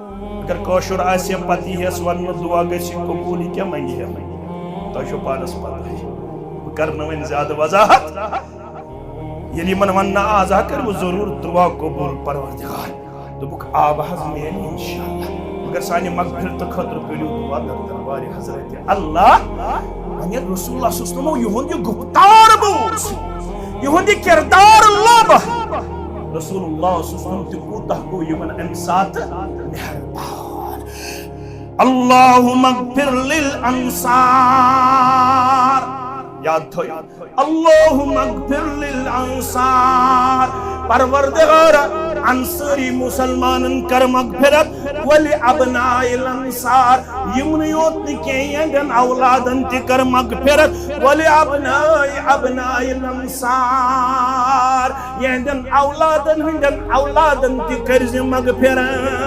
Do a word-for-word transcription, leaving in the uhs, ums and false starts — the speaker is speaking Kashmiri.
اگر کٲشُر آسہِ ہا، پتہٕ یی ہس وننہٕ، دعا گژھِ قبول، یہِ کیٛاہ منگہِ ہا؟ تۄہہِ چھو پانس پتہٕے۔ بہٕ کرٕ نہٕ وۄنۍ زیادٕ وضاحت۔ ییٚلہِ یِمن وننہٕ آز ہا، کرٕ بہٕ ضروٗر دعا قبول، پروردگار۔ دوٚپُکھ، آ، بہٕ حظ میلہِ انشاءاللہ۔ مگر سانہِ مغفرتہٕ خٲطرٕ کٔرِو دعا در دربارِ حضرت اللہ۔ یعنی رسول اللہ صلی اللہ علیہ وسلم یِہُنٛد یہِ گُفتار بوٗز، یِہُنٛد یہِ کردار لوٚب۔ رسول اللہ صلی اللہ علیہ وسلم تہِ کوٗتاہ گوٚو یِمن امہِ ساتہٕ مہربان۔ اللہم اغفر للانصار۔ یاد تھٲیِو، اللہم اغفر للانصار۔ پروردگار، انصاری مسلمانن کر مغفرت، ولابناء الانصار۔ یِمنٕے یوت نہٕ کینٛہہ، یِہنٛدٮ۪ن اولادن تہِ کر مغفرت، ولابناء ابناء الانصار۔ یِہنٛدٮ۪ن اولادن ہٕنٛدٮ۪ن اولادن تہِ کٔرۍ زِ مغفرت۔